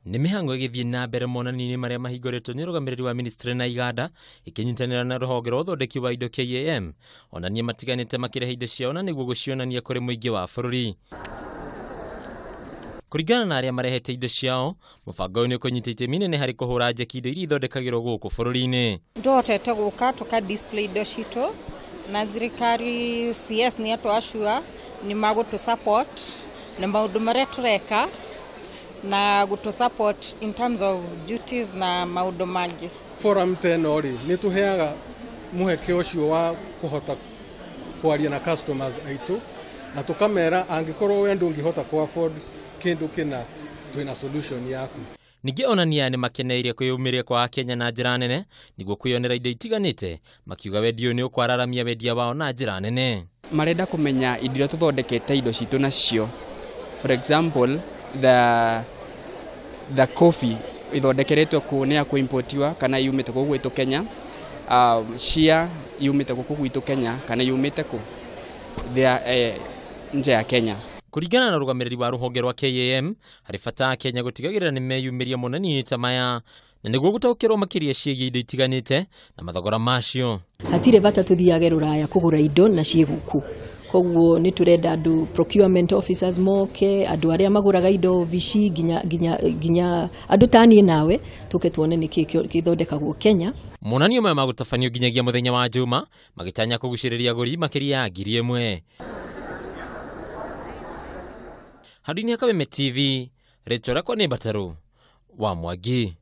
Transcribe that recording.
Nĩ mĩhang'o ĩgĩthiĩ na mbere monanio-inĩ marĩa mahingũrĩtwo nĩ ũrũgamĩrĩri wa ministry na iganda ikĩnyitanĩra na rũhonge rwa ũthondeki wa indo KAM. Onania matiganĩte makĩrehe indo ciao na nĩguo gũcionania kũrĩ mũingĩ wa bũrũri. Kũringana na arĩa marehete indo ciao, mũbango ũyũ nĩ ũkũnyita itemi inene harĩ kũhũra njeki indo iria ithondekagĩrwo gũkũ bũrũri-inĩ. Tũhotete gũka tũka display indo citũ na thirikari CS nĩ atũ assure nĩ magũtũ support na maũndũ marĩa tũreka na gũtũ support in terms of duties na maũndũ mangĩ. Forum ta ĩno rĩ, nĩ tũheaga mũheke ũcio wa kũhota kwaria na customers aitũ na tũkamera angĩkorwo we ndũngĩhota kũ afford kĩndũ kĩna, twĩna solution yaku. Ningĩ onania aya nĩ makeneire kwĩyumĩria kwa Akenya na njĩra nene nĩguo kwĩyonera indo itiganĩte, makiuga wendia ũyũ nĩ ũkwararamia wendia wao na njĩra nene. Marenda kũmenya indo iria tũthondekete indo citũ nacio. For example, the coffee ithondekeretwo kũ nĩ ya kũimportiwa kana yumĩte gũkũ gwitũ Kenya. Cia yumĩte gũkũ gwitũ Kenya kana yumĩte kũ? Nja ya Kenya. Kũringana na rũgamĩrĩri wa rũhonge rwa KAM, harĩ bata Akenya gũtigagĩrĩra nĩ meyumĩria monanio-inĩ ta maya na nĩguo gũtaũkĩrwo makĩria ciĩgiĩ indo itiganĩte na mathogora macio. Hatirĩ bata tũthiage rũraya kũgũra indo na ciĩ gũkũ. Koguo nĩ tũrenda andũ procurement officers moke, andũ arĩa magũraga indo obici, nginya andũ ta niĩ nawe tũke tuone nĩkĩ gĩthondekagwo Kenya. Monanio maya magũtabanio nginyagia mũthenya wa Juma, magĩtanya kũgucĩrĩria agũri makĩria ya 1000. Handũ-inĩ ha Kameme TV, rĩtwa rĩakwa nĩ Mbatarũ wa Mwangi.